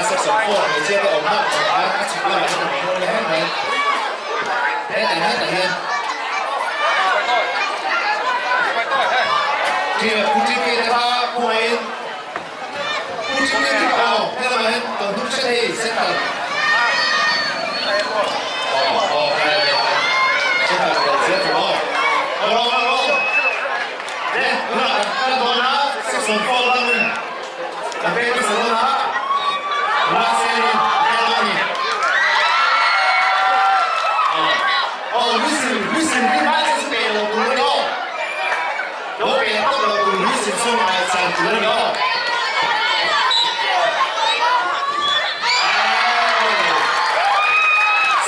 Section 4 hmeichhia te awmna ang khan a chhak lamah hian an hmang leh reng mai. Hetah hetah hian Tia Pu TK te kha khuaiin Pu TK te kha aw helamah hian kan hnung hret hei center aw aw helai velah hian center kal zel tur aw aw rawh rawh rawh le tunah kan kal dawn a section 4 lamin Kan pek hmasa dawn a, mahse in a kal dawn a ni. Aw, whistle, whistle hi hmai chu peh lo tur a ni aw. Lo peh tawp lo tur whistle chu ngaihsan tur a ni aw.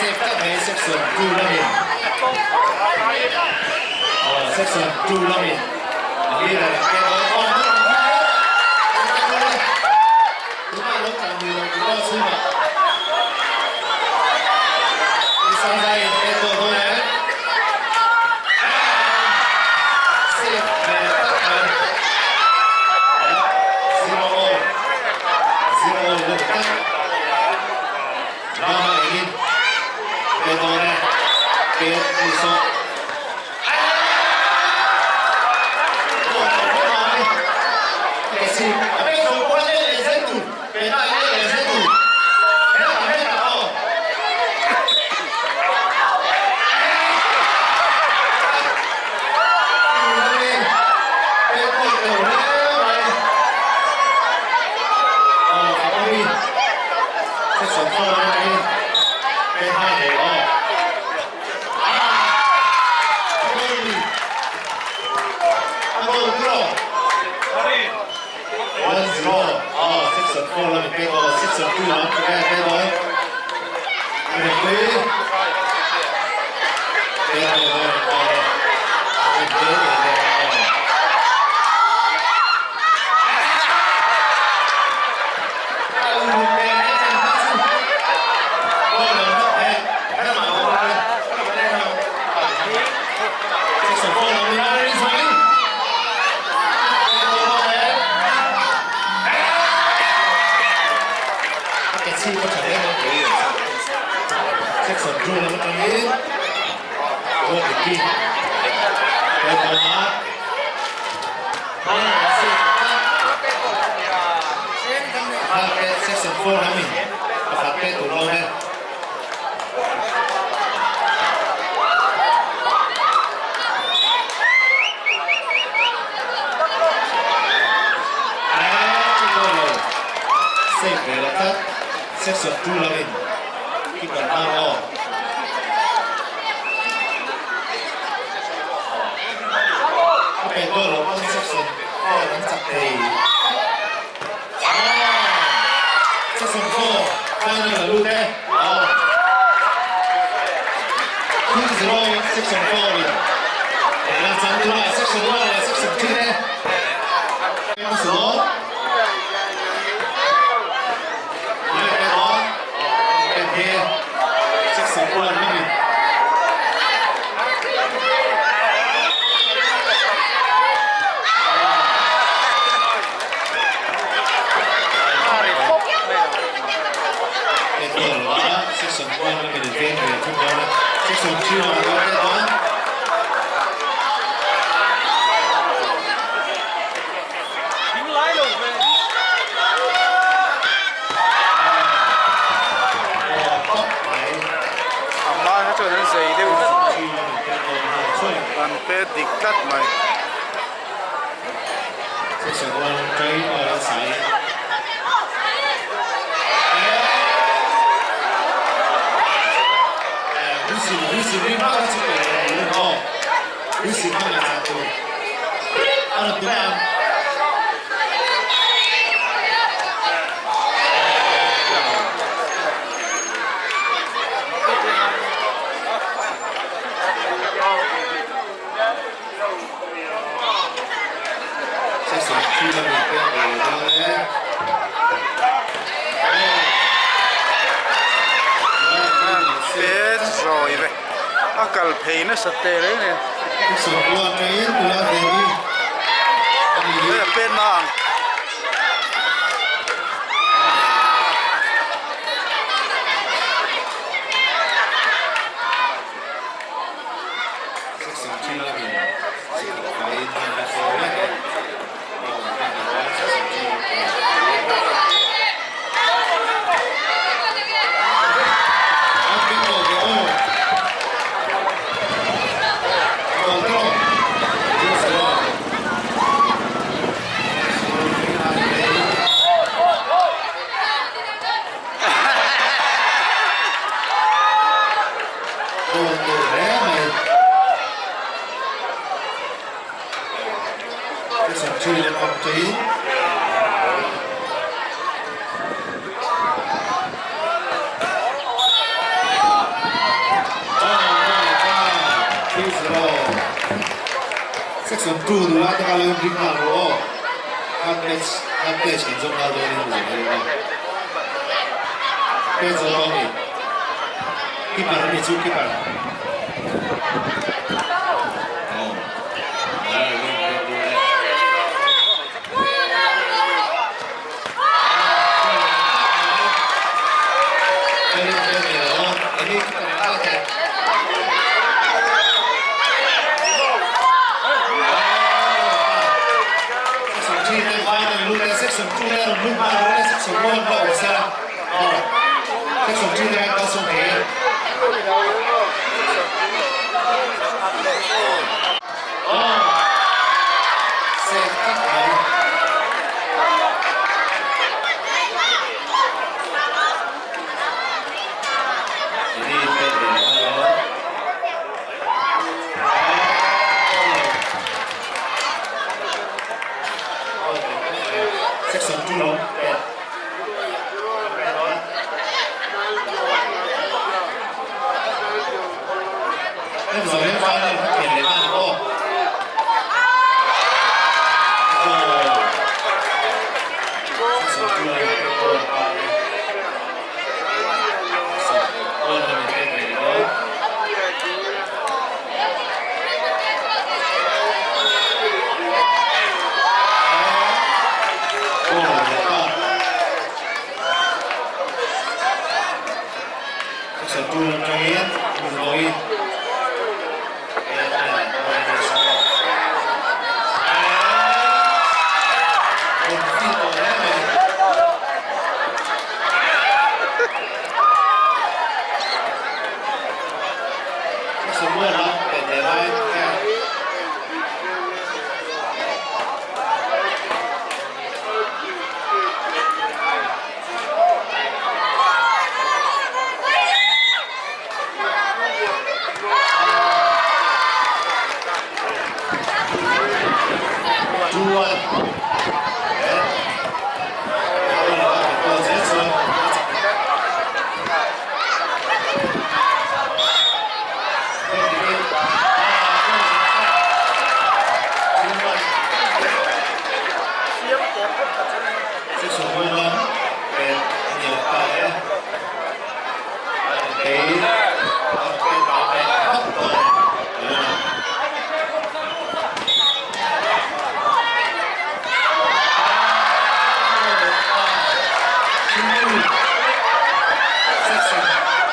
Save tlat mai section 2 lamin. Aw, section 2 lamin. Pet zawi ve a kal phei nasa teh reng nen hei a pet na ang. Three lamin sikhat faiin hman a sawi mek e. Ball hman a chuan section 3 An ping tawh ve aw. Ball drop 2-0. Dawn deuh hle mai. Section 3 lam awm tawhin. Section 2 nula te kha lo inring nghal rawh aw. Kha match kha match kan zawm nghal dawn in lo hre a. Pet zo tawh a ni. Keeper a ni chu keeper. Aw.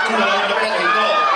Nula lo inring dawn e.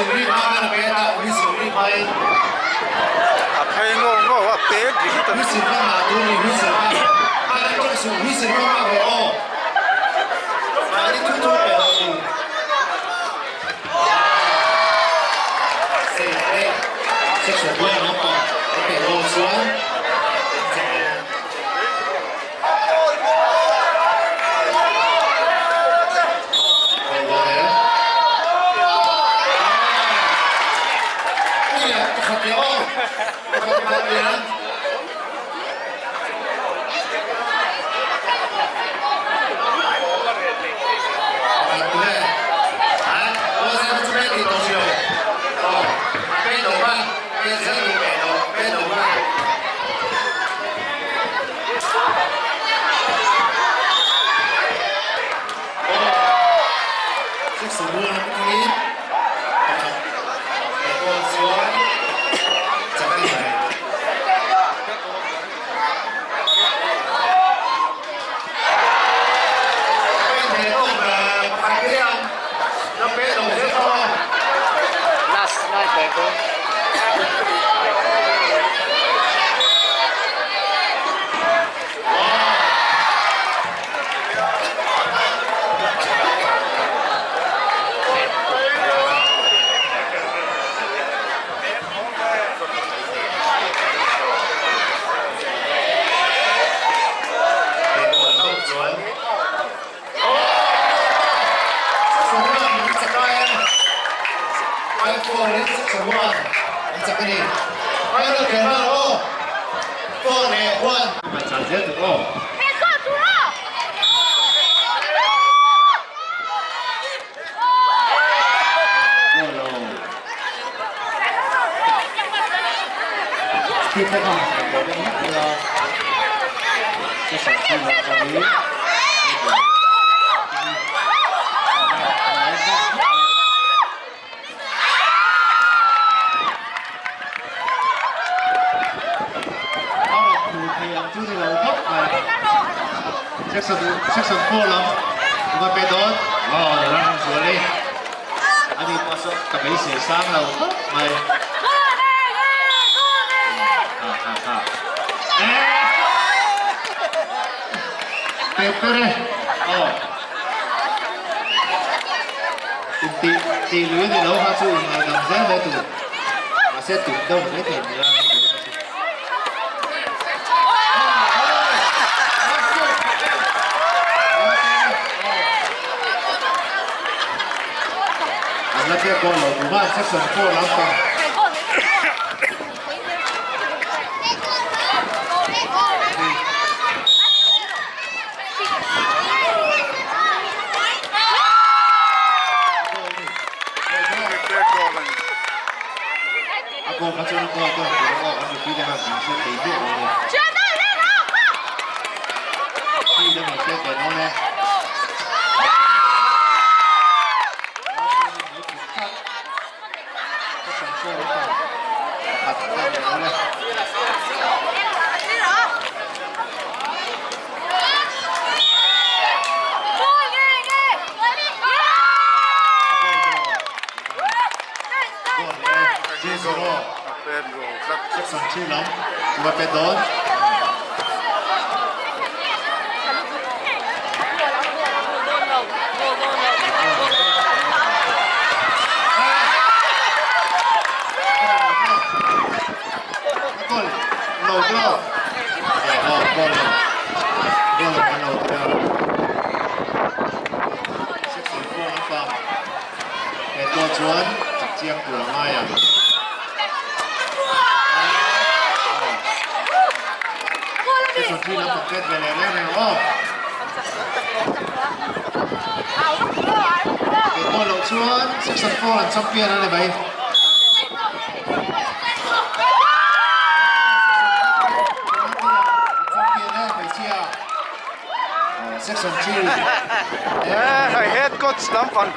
Whistle ri hma khan a pet a, whistle ri hmain. A phei ngawk ngawk a, pet ringawt a ni. Whistle kha nghah tur a ni, whistle kha. A kan tawng suh, whistle kha nghak rawh aw. Mahni thu thu pe loh tur. Safe te, section buai ang lampang an pe dawn chuan an chak ang. Head coach lampang.